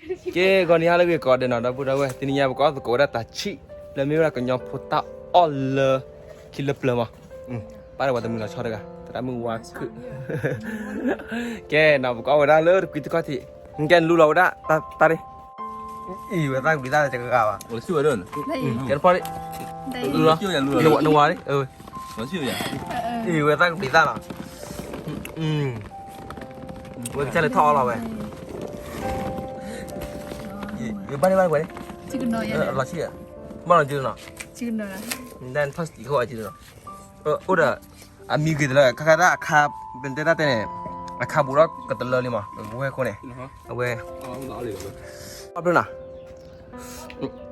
ကဲ ဂီၤနံၤဟါလၢအဂ့ၤကိးဂၤဒဲးနီၤ ဒီပုၢ်ဒီဝဲၢ် တနံၤညါပကအိၣ်သကိးဝဲဒၣ်တၢ်ဆံၣ် လၢမ့ၢ်ဝဲဒၣ်ကညီဖိတၢ်အီၣ်လၢခံလၢပျၢၤမး, ပၢ်ဒီးပှၤတမုာ်လီၤဆီတဂၤ သရၣ်မုၣ်ဝါခုၣ်, ကဲနီၤ ပကအီၣ်ဝဲဒၣ်လၢတကွံတခီၣ်ထံး, ကဲနလူလီၤဝဲဒၣ်တၢ်တၢ်ဒ့ၣ်, အံၤဝဲသၣ်ကဘျံးသၣ်လၢတဂၤဘၣ်, ကဲတဖီၣ်ဒ့ၣ်, နဝၤဒ့ၣ်, အံၤဝဲသၣ်ကဘျံးသၣ်လီၤ, ဝဲကစၢ်လၢထီၣ်အီၣ်လီၤဝဲ ဘၣ်ဒ့ၣ်ဘၣ်ဒ့ၣ်ဝဲ, လီၤဆံၣ်, ဘၣ်လီၤကၠူနီၤ, ဒ်ထီၣ်စတံးခိၣ်အကၠူနီၤ, အိၣ်ဒီး အမံဂ့ၤတလၢ ခါခါဒၣ်အခါ ပတဲတၢ်တဲန့ၣ် အခါဘူးထီၣ်ကတလၢလံမး ပဝဲခိၣ်န့ၣ်, အဝဲ, အဖျိနီ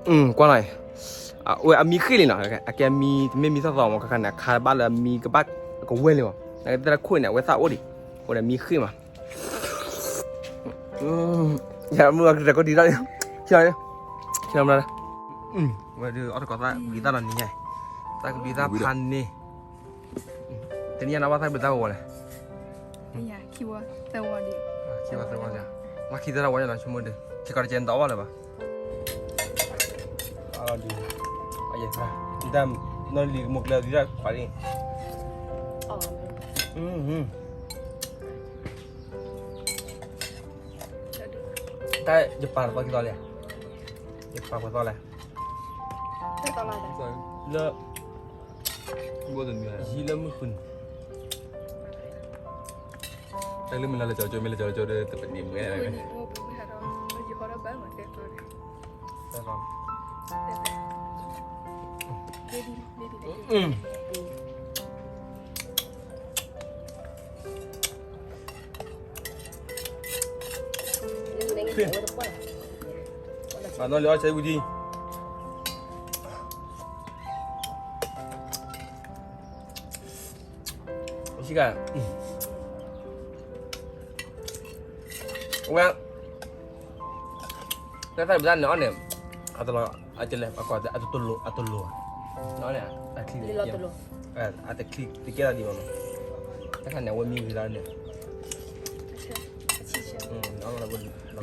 ၤ, ကွၢ်နီၤ, အဝဲအမံဃ့ၢ်လံနီၤ, အကဲအမံ တမ့ၢ်မံသီၣ်သီမး ခါခါန့ၣ် အခါဘၣ်လၢအမံကဘၣ်ကဝဲၢ်လံမး, နကတဲတၢ်ခိၣ်န့ၣ် အဝဲသၣ်အိၣ်ဒံး, အိၣ်ဒီးမံဃ့ၢ်မး ယမုၢ်အကတၢၢ်ကဒံးထီၣ်, ဝဲဒုးအီၣ်တကိးသၣ်ကဘျံးသၣ်လီၤနံၤညါ, သၣ်ကဘျံးသၣ်ဖးန့ၢ်, တနံၤညါနဘၣ်သၣ်ကဘျံးသၣ်ဝဲလဲၣ်, ခံဝဲသၢဝဲ, မ့ၢ်ခံသၢဝဲနီၤ ဆိကမိၣ်ဒုး စ့ၢ်ကီးတကဲနတအီၣ်ဘၣ်လၢၤဘၣ် အဒုး, အယဲၢ်, ဒုးတၢ်, နီၢ်လံၤကမိၢ်ကျဲဒုးတၢ်ခွးလံ, တၢ်ယပာ်တသီခံသီလဲၣ်, ယပာ်ပှဲၤသီလဲၣ်, လၢ, ယံလၢမုၢ်ဃုန့ၣ် တၢ်လၢမ့ၢ်လၢလၢကၠီကၠိ မ့ၢ်လၢကၠီကၠိဒီး တပနံၤမွဲ, အနီၢ်လံၤအီၣ်ဆဲးဝံၤဒံး ဆံးကၤ, အဝဲ, တၢ်သၣ်ဘျံးသၣ်န့ၣ်အီၣ်န့ၣ်, အတလီၤ, အကလဲၣ်, အတလိၤ, အတလိၤဘၣ်, န့ၣ်, အတချံ, အတချံတကဲလၢဒံးဘၣ်မး, တၢ်ခါန့ၣ် အဝဲမံဂ့ၤလီၤန့ၣ်, လီၤချံချံ ပပှဲၤအီၣ်တဂၤလၢ, မ့ၢ်လၢ,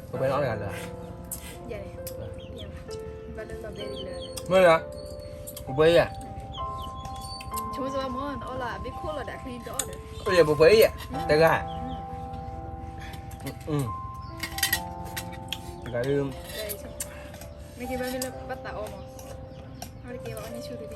ပပှဲၤအံၤဧါ, ပပှဲၤအံၤဧါ, တဂၤ, တဂၤ, မ့ၢ်က့ၤဘၣ်မ့ၢ်လၢဘၣ်သးအီမး, အီၣ်တက့ၢ်ဘၣ်အီၣ်န့ၢ်ဆူၣ်တက့ၢ်, ဝံၤတံၢ် တထံၣ်ဘၣ်ဒီး, မ့ၢ်တထံၣ်အါန့ၣ်အီၣ်န့ၣ်,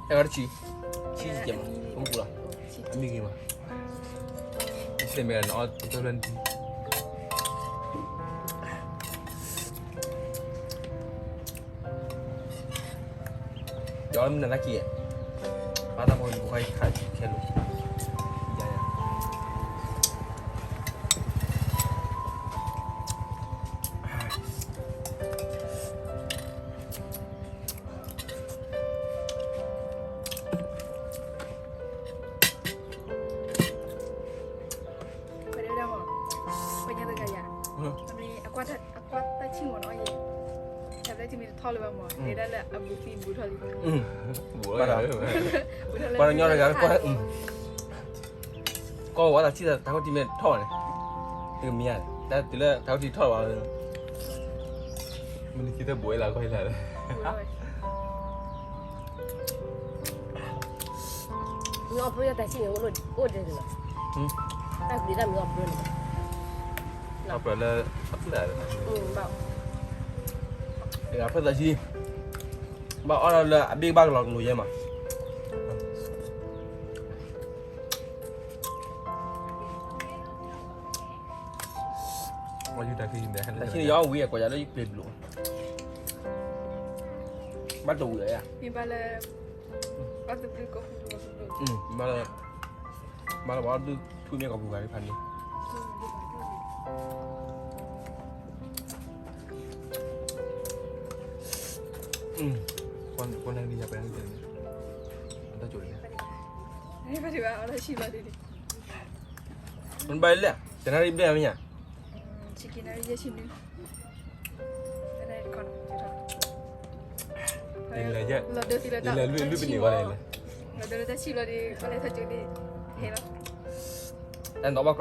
အဲၣ်ဝဲတဆံ, ဆံကဲမး, ကမူၣ်ပူၤလီၤ, အမံဂ့ၤမး, ယစဲးမဲာ်နအီၣ်တဖျၢၣ်နထံၣ် ယအီၣ်မ့ၢ်နလၢက့ၤ, ဘၣ်တၢ်ဖိနံၤပခွါယခးခဲလိာ်, ယၤယၤ ပှၤဒဲဝဲဒၣ်မး, ပှၤညါတဂၤယၤ, အကွၢ်တၢ်ဆံၣ်မးနီၤအီၣ်ယဲ, တၢ်ဘျဲၣ်ထံမ့ၢ်တထီၣ်လၢၤဘၣ်မး, တဲဒၣ်လၢအဘူးသံဘူးထီၣ်လံ, ပှၤကညီတဂၤကွၢ်, ကီၢ်ဝဲတၢ်ဆံၣ်တၢ်ခိၣ်ထံမ့ၢ်ထီၣ်ဘၣ်န့ၣ်, တကမံၤဧါ, တၢ်တုၤလၢတၢ်ခိၣ်ထံထီၣ်ဘၣ်, မ့ၢ်နခံတၢ်ဘူးဝဲလၢကွၢ်လၢ်လၢ မ့ၢ်အီၣ်ဖျိတၢ်ဆံၣ်န့ၣ် အိၣ်ဒဲးန့ၣ်လီၤ, တၢ်ကဘျံးတၢ်မ့ၢ်အီၣ်ဖျိန့ၣ်, အဖျၢၣ်လၢ, အဖျၢၣ်သးဆံ, ဘၣ်အီၣ်ဒၣ်လၢအဘ့ၣ်ကဘၣ်ကလီၤကလိၤယဲမး, တၢ်ဆံၣ်န့ၣ် ယအီၣ်ဝံၤအကွၢ်ယၤလၢယပျ့ၤဘျိး, ဘၣ်တဝံၤဧါ, ဘၣ်လၢ, ဘၣ်လၢပှၤအီၣ်ဒုးထူမ့ၢ်ကီၢ်ပူၤဂၤဖးန့ၣ်, ပှၤန့ၣ်ယၤပှၤန့ၣ်, အတၢ် ဘၣ်ဒံးဘၣ် အီၣ်တၢ်ဆံးဘျီဒ်န့ၣ် မ့ၢ်ဘၣ်လဲၣ် တနၣ်ရံၣ်ဘျဲၣ်မ့ၢ်ဧါ ဆံခံနၣ်ရံၣ်ယဲၢ်ဆံနွံ တနၣ်ရံၣ်တခီနီၤ လီၤဒိသံလၢတၢ် လီၤဒိလၢတၢ်ဆံးဘျီ လီၤဒိလၢတၢ်ဆံးဘျီဒ် ပလဲၤထီၣ်ကၠိဒ် ဟဲလီၤ တၢ်နီၣ်ဘၣ်ကြီဘၣ် ခဲ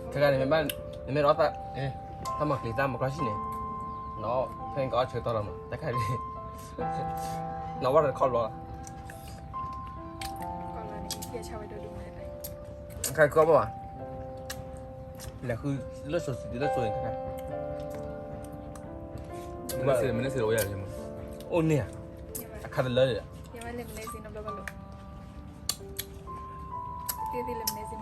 ခါန့ၣ် နမ့ၢ်အီၣ်သး တၢ်မၤကျံၤသၣ်မၤကျီၢ်ဆံၣ်န့ၣ် နီၣ် ဖဲန့ၣ်ကအီၣ်ဆၢကတီၢ်လီၤမး တၢ်ခါန့ၣ် နီၣ်ဘၣ်တခီဘျီ ခါကီဘၣ်ဘၣ် လဲၤဃုလၢစိၤစံးလၢစိၤန့ၣ် မနုၤစ့ၢ် မနုၤစ့ၢ်အိၣ်ယၤ အိၣ်န့ၣ်ဧါ အခါတလၢဒီး ဘၣ်ဒီး ဘၣ်ဒီး ခံ လၢညါယံၤတကလုၢ် မ့ၢ်ဧါ ကဲဒ်သိးယၤလီၤ တၢ်ခါ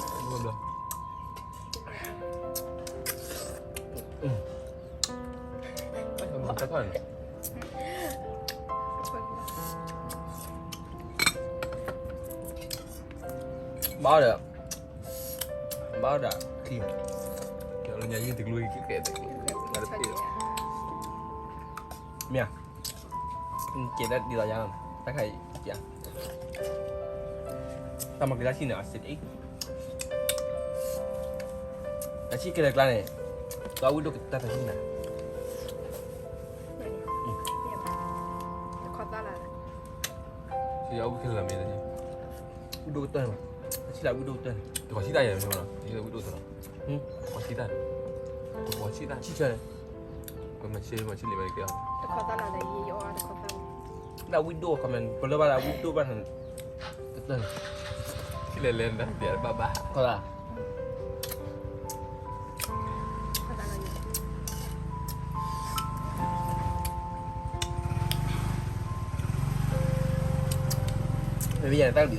အံၤ တၢ်မၤက့ၤတၢ်ဆံၣ်န့ၣ် အစ့အံၤ တၢ်ဆံၣ်ခဲလၢာ်ကျါန့ၣ် ကဝံၣ်ဒိၣ်ကတၢၢ်တၢ်ဆံၣ်နၤ ဝံၣ်ဒိၣ်ကတၢၢ်န့ၣ် တၢ်ဆံၣ်လၢဝံၣ်ဒိၣ်ကတၢၢ်န့ၣ် တကီၢ်ဆံၣ်တၢ်ယဲၢ်မ့ၢ်လီၤ တကီၢ်ဆံၣ်တၢ် တကီၢ်ဆံၣ်တၢ် တကီၢ်ဆံၣ်တၢ် ဆံၣ်ဆၢန့ၣ် ကမၤဆံးမၤဆံးလံဝဲကဲ တခီသၣ်လၢယအီၣ်တခီသၣ် ဒၣ်ဝံၣ်ဒိၣ် comment ပလၢဘၣ်ဒၣ်ဝံၣ်ဒိၣ်ဘၣ်န့ၣ် ကတၢၢ်န့ၣ် ထံၣ်လဲၤလဲၤနၤ ပျဲဘၣ်ဘၣ် ခီၣ်သၣ် မ့ၢ်ယၤန့ၣ် တၢ်ကဘျံးသၣ်မး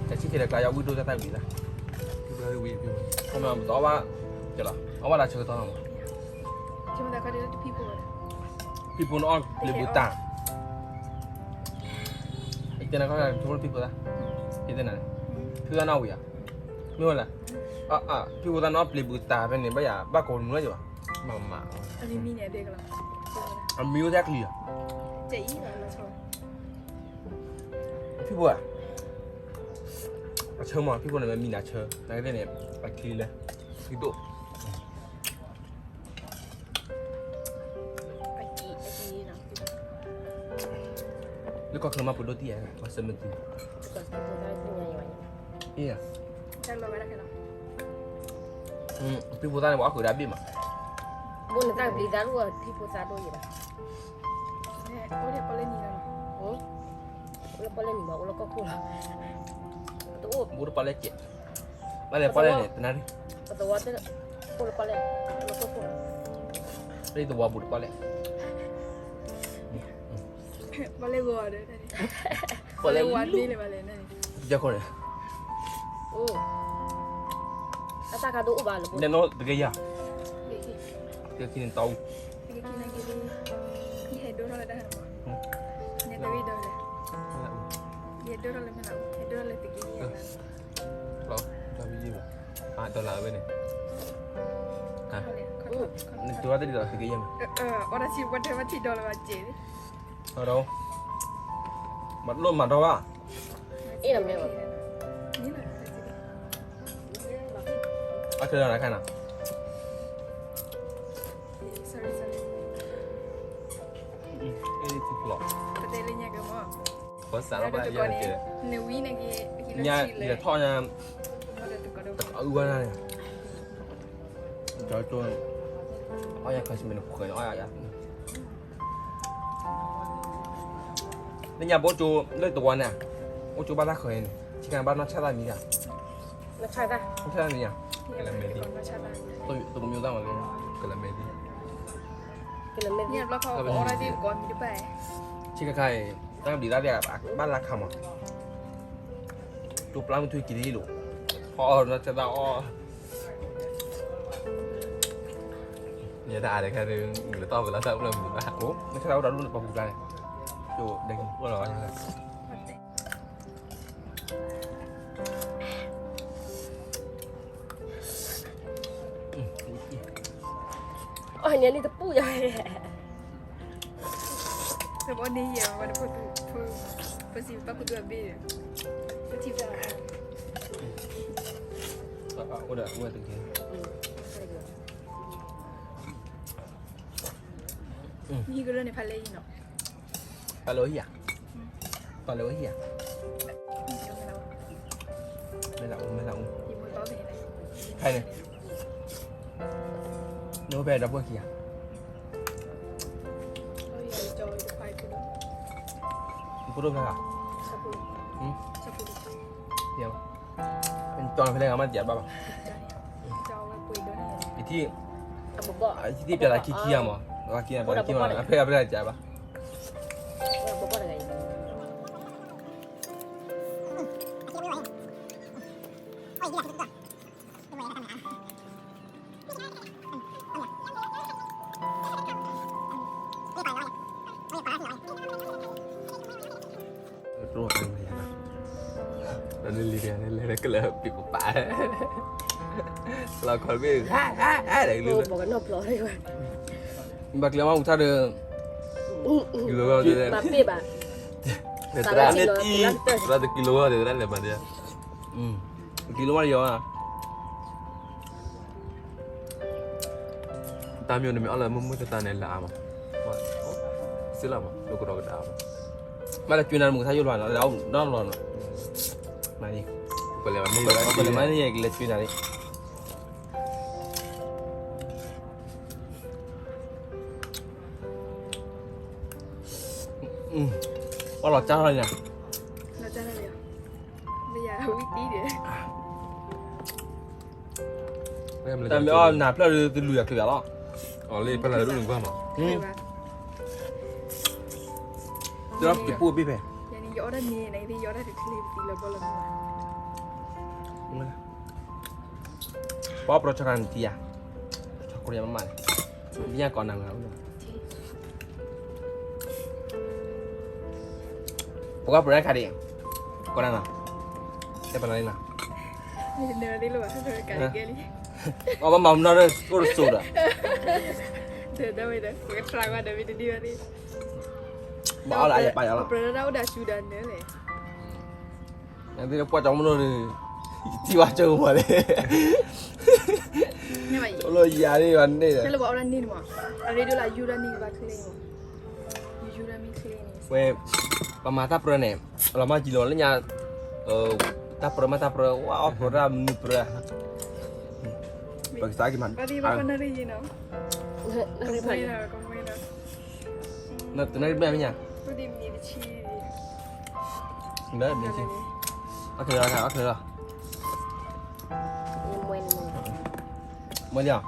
တၢ်ဆံၣ်ခဲလၢာ်ကျါ ယဝံၣ်ဒိၣ်တၢ်တၢ်ကဘျံးသၣ် ခီမ့ၢ်ပတအီၣ်ဘၣ် ကလီၤ အီၣ်ဘၣ်လၢဆၢကတီၢ်လီၤမး ဖံဖိနအီၣ်ပျ့ၤဘုတၢ် ယတဲနၤခီ ဖံဖိနဖံဖိသၣ် ယတဲနၤ ဖံဖိသၣ်နီၣ်ဝံၤဧါ မ့ၢ်ဝဲလဲၣ် ဖံဖိသၣ်နီၣ်ပျ့ၤဘုတၢ်ဖဲန့ၣ် ဘၣ်ယၤ ဘၣ်ကိးမုၢ်လၢယဘၣ် မ့ၢ်မး အမံၤအိၣ်ထဲအချံလီၤ ဖံဖိဧါ အဆၢမး ဖံဖိန့ၣ် မ့ၢ်မံၤနၤဆၢ နကသ့ၣ်န့ၣ် အချံလဲၣ် ဖံဒိၣ် လၢကီၢ်ချၢမး ပဒိၣ်တံၢ်ဧါ ပှၤစၢၤမ့ၢ်တံၢ် အ့ ဖံဖိသၣ်န့ၣ် ပှၤအီၣ်ဃုာ်ဒၣ်ဘ့ၣ်မး ဘိနတၢ်ကဘျံးသၣ်ဒိၣ် ဖံဖိသၣ်ဒိၣ်ယံၤဘၣ် အိၣ်လၢပီၣ်လဲၣ်နံၤမး အိၣ်လၢကီၢ်ခိၣ်လီၤ တအိၣ် ဘူးတပီၣ်လဲၣ်ကဲး ဘၣ်လဲၣ်ပီၣ်လဲၣ်န့ၣ် တနၣ်ရံၣ် ပသဝီသ့ၣ် အိၣ်လၢပီၣ်လဲၣ် လၢကီၢ်ခိၣ်လီၤ လၢသဝီဘူးတပီၣ်လဲၣ် ပီၣ်လဲၣ်ဂီၤဒီး ပီၣ်လဲၣ်ဝါန့ၣ်လၢဘၣ်လဲၣ်န့ၣ် ယခိၣ်န့ၣ် အိၣ် အတၢ်ခါဒိၣ်အိၣ်ဘၣ်လၢ နဲၣ်နီၣ်တကယၤ တကယၤခံန့ၣ်တၢ်အိၣ် တကယၤခံန့ၣ်က့ၤ ယဟဲဒိၣ်ထီၣ်လၢတၢ်ဟဲမး ညါတဝံၤဒီးလဲၣ် ယဟဲဒိၣ်ထီၣ်လၢမ့ၢ်လီၤ ဟဲဒိၣ်ထီၣ်လၢတကယၤ လီၤ တၢ်ဝံၤယံၤဘၣ် အါ dollar ဝဲန့ၣ် နတူၢ်ဘၣ်တဒ်သိးတကယၤမး အီၣ်တၢ်ဆံးပှၤတဲဘၣ်ထံး dollar ဘၣ်ကဲး ဟီဒီး မၤလိၣ်မၤဒီဘၣ် အ့ၣ်လီၤမ့ၢ်ဘၣ် အခဲလၢာ်နၤခါနၤ sorry sorry အ့ၣ်ထံဖျိး ပစးထီၣ်ဘၣ်ယဲၢ်ကဲ နဝံၤနက့ၤ ညါယထီၣ်ညါ တကအုဝဲဒၣ်န့ၣ် ကၠီကၠိ အီၣ်ယၤခါဆံမ့ၢ်နဃၢၤန့ၣ် အီၣ်ယၤယၤ လၢညါပအိၣ်ကၠိလၢတဝီန့ၣ် အိၣ်ကၠိဘၣ်တၢ်ဃၢၤန့ၣ် ဆံးကဘၣ်နီၢ်ဆၣ်သၣ်မံၤတၢ် နီၢ်ဆၣ်သၣ် နီၢ်ဆၣ်သၣ်မံၤတၢ် တမံၤသၣ်မးလၢ ကလမဲဒ် ကလမဲဒ် ဆံးခါခါအံၤ တၢ်ကဘျံးသၣ်ဒ် ဘၣ်လၢခါမး ကၠိပျၢ်မုၢ်ထွံၣ်က့ၤလံလိာ် အီၣ်နီၢ်ဆၣ်သၣ်အီၣ် ယဲတၢ်အါတခါဒီး လၢတၢ်ပလၢတၢ်ပလၢမုၢ်ဘၣ် အိၣ် နီၢ်ဆၣ်သၣ်အိၣ်ဒီးဒိၣ်န့ၣ်ပှၤပူၤကျါန့ၣ် ကၠိဒဲကအိၣ်လီၤ အီၣ်န့ၣ်လံတပူၤယၤ က ဘီန့ၣ်ယဲၢ်ဝဲတဖိသူ, ဖိ, ပစံးပာ်ခူသူအဘ့ၣ်ဒီး, ပထံၣ်ဖျါ, အိၣ်ဒီးဝဲတကဲ, မံကရၢန့ၣ်ဖးလဲၢ်အံၤနီၤ, ဖးလဲၢ်ဟံၣ်ဧါ, ဖးလဲၢ်ဟံၣ်ဧါ, မဲလၢအူ, မဲလၢအူ, ဖဲန့ၣ်, နအိၣ်ဖဲဒီပုၢ်ခံဂၤ, ဖိဒိၣ်ဖဲဂၤ, ကၠီဖဲလဲၣ်ဂၤမ့ၢ်တဘၣ်ဘၣ်, ယထံၣ်, ယထံၣ်ပျဲလၢခံခံဂၤမး, အဖဲအဖဲဂၤကဘၣ် လၢနလံၤတဂၤန့ၣ် လဲၤကလၢာ်ပံၤပပာ်, လီၤခီၣ်တဘ့ၣ်, ဘၣ်ကျဲမ့ၢ်အူထါဒီး, ဘၣ်ပ့ၢ်ဘၣ်, သရၣ်န့ၣ်တံ, သရၣ်တကံလိၤဝဲဒီး သရၣ်လဲၤမၤဒ်, တကံလိၤဝဲဒီးယီၤ, တၢ်မ့ၢ်အိၣ်န့ၣ်မ့ၢ်အီၣ်လၢမုၢ်မုၢ်သတးန့ၣ် လၢအါမး, စ့လီၤမး လၢကဒီးကဒါမး, မ့ၢ်လၢကွံနၤမုၢ်ကထါယိၣ်လီၤနီၤ လၢအီၣ်နီတဘျီနီၤ, မၤန့ၣ်, ပလဲၤမၤန့ၣ် ပလဲၤမၤန့ၣ် ယကလဲၤကွံနၤန့ၣ်, ပှၤလီၤကၢ်ထီၣ်န့ၣ်, တၢ်မ့ၢ်အီၣ်နၤဖျၢၣ်ဒီး တလူၤယၤချုးယၤလီၤ, အီၤလၢဖျၢၣ်လၢဒူၣ်နကွၢ်မး, ယပူၣ်ဘ့ၣ်ဖဲ, ယအီၣ်တၢ်န့ၣ် ယအီၣ်တၢ်တချ့ပသံလၢဘီလၢ, ပှၤပြၢဆီခါန့ၣ်တံၤဧါ, ဆီခိၣ်ယၤမးမးန့ၣ်, ဘၣ်ညါကိးနၤမး, ပှၤပြၢခါဒံး, ကိးနၤနီၤ, တဲပနၤလံနီၤ, အီၣ်ဘၣ်မၤမနီၢ်ဒီး ကိၣ်တစိၤဒီး, ဘၣ်အီၣ်လၢအယပာ်ယၤလီၤ, နသ့ၣ်ပှၤကၠီမနီၢ်ဒီး, ယထံၣ်ဝဲကၠီမနီၢ်လံ, အိၣ်လၢယၤန့ၣ် ယၤန့ၣ်, ဝဲ, ပမၤတၢ်ပြၢန့ၣ်, လီၤမၢ်ကံလီၤလၢညါ, တၢ်ပြၢမ့ၢ်တၢ်ပြၢ, ဝဲအီၣ်ပြၢတၢ်မနုၤပြၢ, ပကစးက့ၤမး, တနၢ်တဘၣ်မ့ၢ်ညါ, အီၣ်ချၢလီၤ, အီၣ်ချၢလီၤ, မွဲလံ, ယ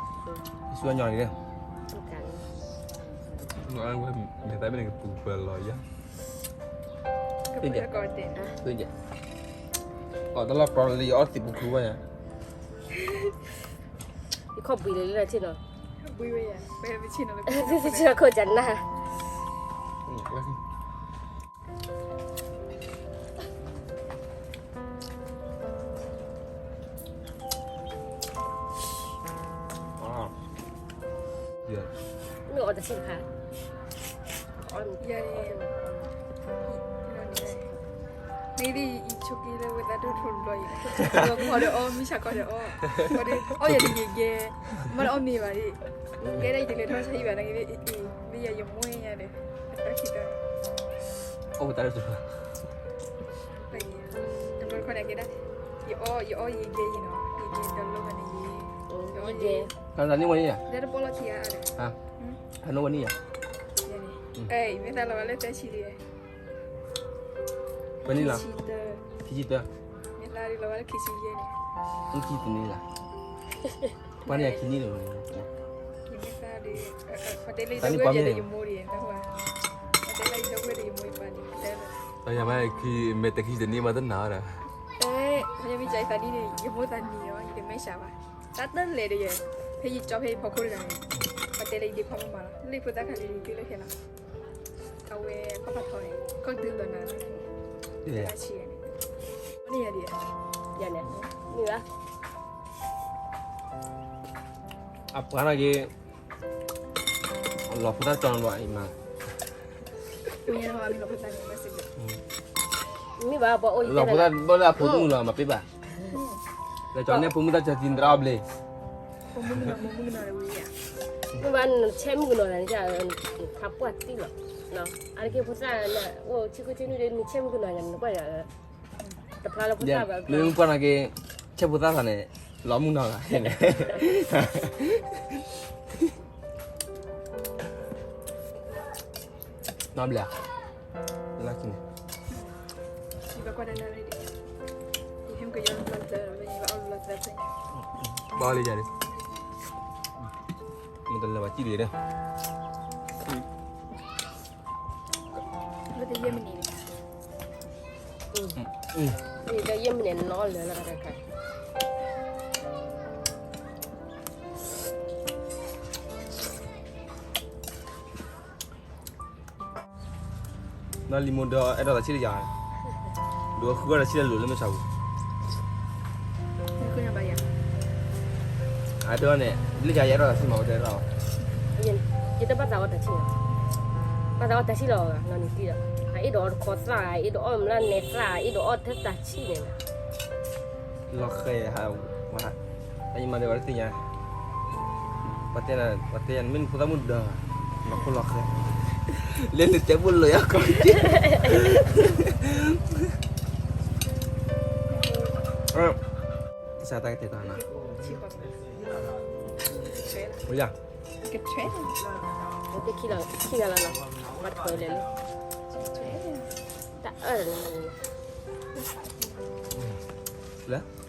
ဆူအညီန့ၣ်, မ့ၢ်သးမ့ၢ်နကပူၤပၢၤလီၤယၤ, ကိးတၢ်လီၢ်ပြီလၢယအီၣ်သံးပူၤခူဝဲညါ, ယခီၣ်ဘှံးလၢလၢဆ့ၣ်နီၤ, ဆ့ၣ်နီၤခိၣ်ကနၢ် မ့ၢ်အီၣ်တဆံးတခါ, ယၤန့ၣ်, နဂ့ၢ်ယဆိးက့လၢဝဲသးဒိၣ်ထီၣ်ဘျီအံၤ, ခီဒီးအီၣ်မုၢ်ဆါခီဒီးအီၣ်, အီၣ်ယၤတဂ့ၤဂ့ၤ, မ့ၢ်လၢအီၣ်မ့ၤဘၣ်ဒ်, ကဲဒၣ်ယတလဲၤထီၣ်ဆါဟံၣ်ဘၣ်နဂ့ၢ်, မ့ၢ်ယၤယမွဲညါဒီး, အတၢ်ခံတၢ်, အိၣ်တၢ်, တဘျီတခီန့ၣ်ကဲဒၣ်, ယအီၣ်ယအီၣ်ယဂဲၤအံၤနီၤ, ယဂဲၤတလီၢ်ဘၣ်န့ၣ်ယ, ယအီၣ်ယဂဲၤ, တၢ်တပီၢ်လီၢ်ခံဂၤဒီး, အနီၢ်ဝဲန့ၣ်ယၤ, ယမ့ၢ်သးလီၤဘၣ်လၢသၢဆံလံ, ဝဲန့ၣ်လီၤ, ခံဆံတၢ, မ့ၢ်သးလီၤဘၣ်လၢခံဆံယဲၢ်န့ၣ်, ခံဆံတန့ၣ်လီၤ, ပှၤန့ၣ်ခံနံၣ်လီၤ, ယမ့ၢ်သးဒီး, ပတဲလၢယဒီပုၢ်ဝဲၢ်ယၤဒီးယမိၢ်ဒံး, ပတဲလၢယဒီပုၢ်ဝဲၢ်ဒီးယမိၢ်ယပၢ်န့ၣ်, ယမ့ၢ်တခံဆံတန့ၣ်မးတနာ်ဒီး, မ့ၢ်မ့ၢ်ကၠီသးနံၣ်န့ၣ် ယမိၢ်သးနံၣ်အီၤ ယတမဲာ်ဆှးဘၣ်, တၢ်တလဲၤဒီးယဲ, ဖဲယကၠီဖဲယဖီခိၣ်တဂၤန့ၣ်, ပတဲလၢယဒ့ခွါမးမးလီၤ, လၢယဖိသၣ်ခါလံၤလံၤတုၤလၢခဲလီၤ, အဝဲခီၣ်ဖးထီန့ၣ် ခီၣ်တုၤလီၤနၤလီၤ, တၢ်ဆံးန့ၣ်, န့ၣ်ယၤဒံး, ယၤန့ၣ်, မ့ၢ်ဘၣ် အပှၤနာ်က့ၤ, လီၤဖိသၣ်ကၠီဘၣ်အံၤမး, မ့ၢ်ဘၣ်ပှၤအိၣ်လီၤဖိသၣ်ဘၣ်လၢအဖိမုၣ်လီၤ မၤပ့ၢ်ဘၣ်, လၢကၠီန့ၣ်ဖိမုၣ်တၢ်ကၠီတံၤသရၣ်အီၣ်ဘျ့, မ့ၢ်ဘၣ်နဆဲးမုၣ်ကနီၤန့ၣ် ဖးပှၢ်တံၢ်လီၤ, အါတက့ၢ်ဖိသၣ်အိၣ်ဆံဃုဆံနွံဒီး နဆဲးမုၣ်ကနီၤန့ၣ် နကွၢ်ယၤ တဖျါလၢဖိသၣ်ဘၣ်, မ့ၢ်ပှၤနာ်က့ ဆဲးဖိသၣ်သးန့ၣ် လီၤမုၢ်နီၤဂၤန့ၣ်, နီၢ်ဘျဲၣ်, လၢခံန့ၣ်, ဘၣ်လံယၤလံ, မ့ၢ်တလၢဘၣ်စံၣ်ဒံးဒီး တယဲၢ်မံးနံးန့ၣ်, နီၢ်လံမိၢ်ဒီးအဲၣ်ဒိးတၢ်ဆံၣ်တယၤ, ဒိးဃုအီၣ်တၢ်ဆံၣ်လၢလိၤလၢမုၢ်ဆါပူၤ, အတဲန့ၣ် လၢကယအဲၣ်ဒိးတၢ်ဆံၣ်မး ဝဲတဲဒၣ်, ယတဘၣ်သးအီၣ်တၢ်ဆံၣ်လီၤ, ဘၣ်သးအီၣ်တၢ်ဆံၣ်လီၤဂၤ နီၢ်နံၤတံၢ်ဒီး, အအ့ၣ်ဒိးအီၣ်တခီသၣ် အအ့ၣ်ဒိးအီၣ်မျၢ်နဲသၣ် အအ့ၣ်ဒိးအီၣ်ထဲတၢ်ဆံၣ်န့ၣ်, လီၤဃဲၤ, အယမၤဒီးဝဲတသ့ၣ်ညါ, ပှၤတဲနၤ ပှၤတဲယၤ နမ့ၢ်နဖိသၣ်မုၣ်ဒီး, နခိၣ်လီၤဃဲၤ, လၢနတဲဘိလၢယၤကီး, ကစၢ်တၢ်ကတဲာ်ကီးနၤ, အိယၤ, ကထၢ, ခံဂၤလီၤနီၤ, ဘၣ်ထွဲလဲၣ်လၢ, တၢ်အၢၣ်လီၤ, လၢ လၢ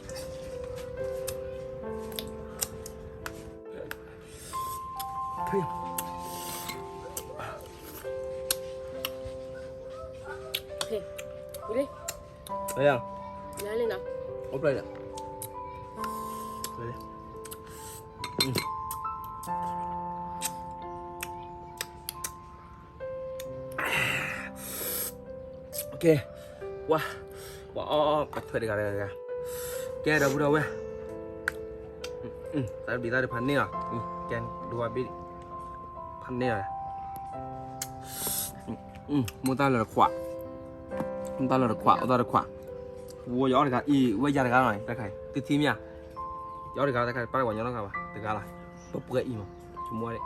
လၢလံနီၤ, အိၣ်ဖျဲၣ်လံ, ကဲ, ဝါ, ပှၤအီၣ်အီၣ် ပှၤထွဲတဂၤတဂၤ, ကဲဒီပုၢ်ဒီဝဲၢ်, တၢ်ဘံၣ်သၣ်ဒုးဖးန့ၢ်လီၤ, ကဲဒိးဝဲဘ့ၣ်, ဖးန့ၢ်လီၤ, မိၢ်တၢ်လၢတခွး, မိၢ်တၢ်လၢတခွး အိၣ်တၢ်တခွး, ဝဲယအီၣ်တဂၤအံၤ ဝဲယၤတဂၤလီၤ တၢ်ခါအံၤ သုထံၣ်မ့ၢ်ဧါ, ယအီၣ်တဂၤတၢ်ခါ ပၢ်တဝဲညီနီတဂၤဘၣ် တဂၤလီၤ, ပပှဲၤအံၤမး, ဆိကမိၣ်ဝဲဒၣ်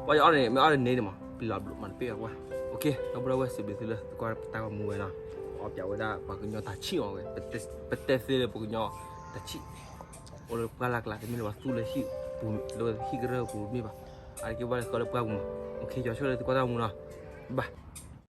ပှၤယအီၣ်န့ၣ် မ့ၢ်အီၣ်တန့ၢ်ဒံးမး ပလီၤဘျိးမးတပ့ၢ်အကွၢ်, အိၣ်ခ့ ဒီပုၢ်ဒီဝဲၢ် စံးဘျုးသုလၢသုကွၢ်တၢ်ဂီၤမူဝဲနီၤ, အီၣ်ပၠးဝဲဒၣ်ပှၤကညီတၢ်ဆံၣ်အီၤဝဲ, ပတဲသ့လၢပှၤကညီတၢ်ဆံၣ် အိၣ်လၢပှၢ်လၢ်ကျါ တမ့ၢ်လၢပှၤသူၣ်လၢဟံၣ်ပူၤ လၢဟံၣ်ကရၢၢ်ပူၤတမ့ၢ်ဘၣ်, အါတက့ၢ်ဘၣ်လၢကီလၢပှၢ်ပူၤမး, အိၣ်ခ့ ယွၤဆိၣ်ဂ့ၤလၢသုကွၢ်တၢ်ဂီၤမူနီၤ, ဘၣ်